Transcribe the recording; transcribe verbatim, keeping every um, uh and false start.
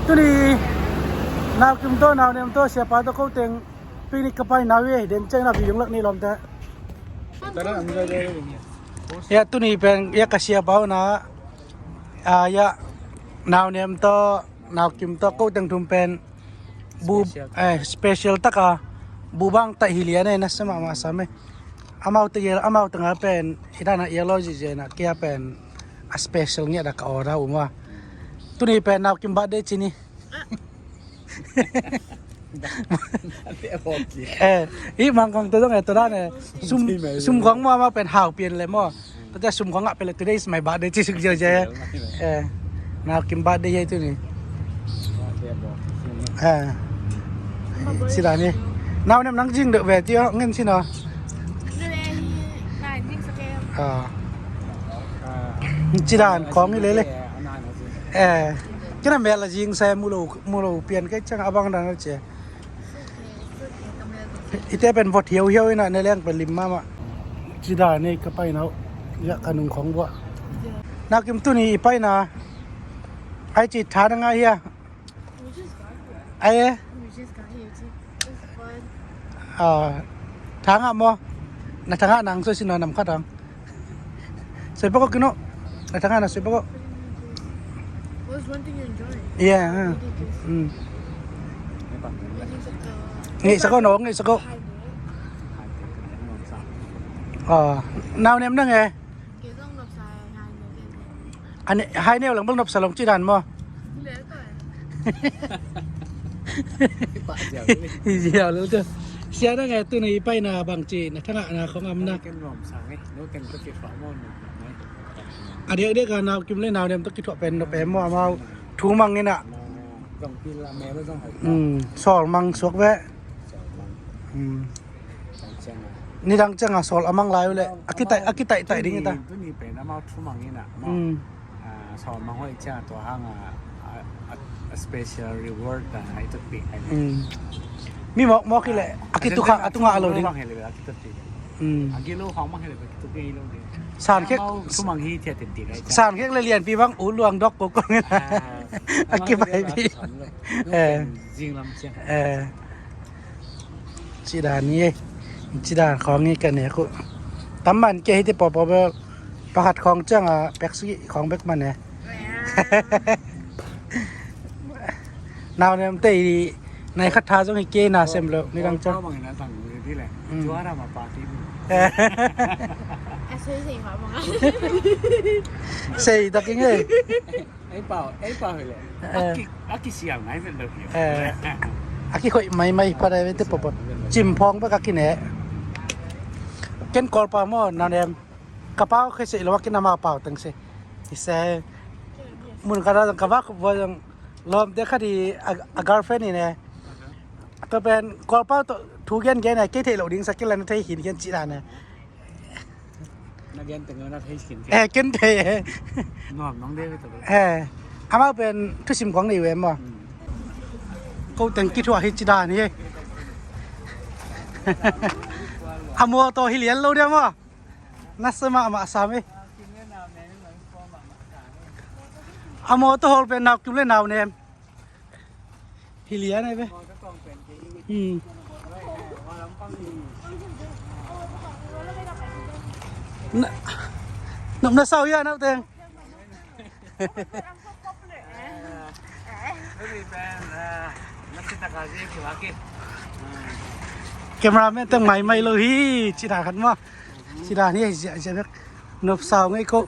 Tuni Naukim tawh, Naunem tawh, siapa tawh ko teng picnic ka pai na uh hi. Den ciang na video lak ni lawmte. Ya, tuni pen ya ka siapa uh na, ah, ya, Naunem tawh, Naukim tawh, ko teng thum pen bu, special, eh, special taka bu bang taih hi lian eh, na sa mahmah sam eh. Amau teng, amau teng a pen i dan a yellow zihziah na, kei a pen a special ngiat a ka order uh maw. Tuni pen Naukim birthday ci ni. Eh, i mangkang te zong eh, tua dan eh, sum, sum khong maw, amau pen hau pian le maw. Tua te sum khong ah pia le, today is my birthday ci suk ziau ziau eh. Eh, Naukim birthday hi tuni. Eh, ci dan hi. Naunem nang zing deuh ve ci aw, ngen ci na. Ah. Ci dan khong hi lele. Eh, kei na mel a zing sa mu lo, mu lo pian kei ciang a bang dan a ci. Ite pen vot hiauhiau ina ne leng pen lim mahmah. Ci dan hi ka pai na uh. Ya ka nung khong buah. Naukim tuni i pai na. Ai ci tha na ngai hia. We just got here. Ai eh. We just got here too. It's fun. Ah, tha ngah maw. Na tha ngah nang soi sin na nam khat ang. Soi pakok kino. Na tha ngah na soi pakok. What's one thing you enjoy? Yeah, huh. Eating this. Mm. Eating the, uh, ngi sako no, ngi sako. Hai ne. Ah, Naunem nang eh. Kei zong nopsa hai ne. Ani hai ne lang bang nopsa long ci dan maw. Hi ziau lo tu. Sia dang eh tuni i pai na bang ci na tha ngah na khong am na. Ken nuam sang eh. No ken ka kithuah maw, nuam, nuam, nuam. A diakdiak a Naukim le Naunem tawh kithuah pen nop em maw, amau thu mang ina. Zong pil a mel zong hai. Mm, sawl mang suak ve. Sawl mang. Mm. Dang ciang a. Ni dang ciang a sawl a mang lai uh le. A kitai, a kitai tai ding ita. Tuni, tuni pen amau thu mang ina. Mm. Ah, sawl mang hoih ciang tua hang a, a, a, a special reward a, ai tuk pi ai. Mm. Mi mawk mawk hi le, a kituk hang a tung a lo ding. Mang hi le, a kituk pi. Mm. A gilo hang mang hi le, a kituk pi lo ding. San khek. Amau thu mang hi thia tin ti ai. San khek le lianpi bang u luang dok ko ko ngen. Ah, a kibai pi. Eh. Zing lam ciang. Eh. Ci dan hi, ci dan khong hi ka nek uh. Tam man kei hi te pawpaw bel pakhat khong ciang a pek si khong bek man eh. Naunem te i nai khat tha zong hi kei na sem lo ni dang ciang. Mm. Eh. Sei tak ing eh. Ei pau, ei pau hi le. Eh. A ki, a kisial ngai ven lo hi. Eh. A kihoih maimai pa dai ven te popot. Cim phong bek a kine. Ken Kawlpau maw, Naunem. Ka pau khe sei lo a kin amau pau teng sei. I se. Mun ka da ka vak vo jong lawmte khat i a, a girlfriend i ne. Tua pen Kawlpau tawh thu gen gen a kei theih loh ding sa kei la na thei khin gen ci dan a. Na gen teng na thei khin. Eh, ken thei eh. Nuam nong de ve tawh. Eh, amau pen thusim kong nei ve maw. Mm. Ko teng kithuah hi ci dan hi. A maw tawh hi lian lo dia maw. Na sa mahmah sam hi. A maw tawh hawl pen Naukim le Naunem. Hi lian ai ve. Hmm. Na, na, na sau ya nau teng. Cameraman teng mai mai lo hi, ci dan khat maw. Ci dan hi, zia, zia bek. Nop sau ngei ko.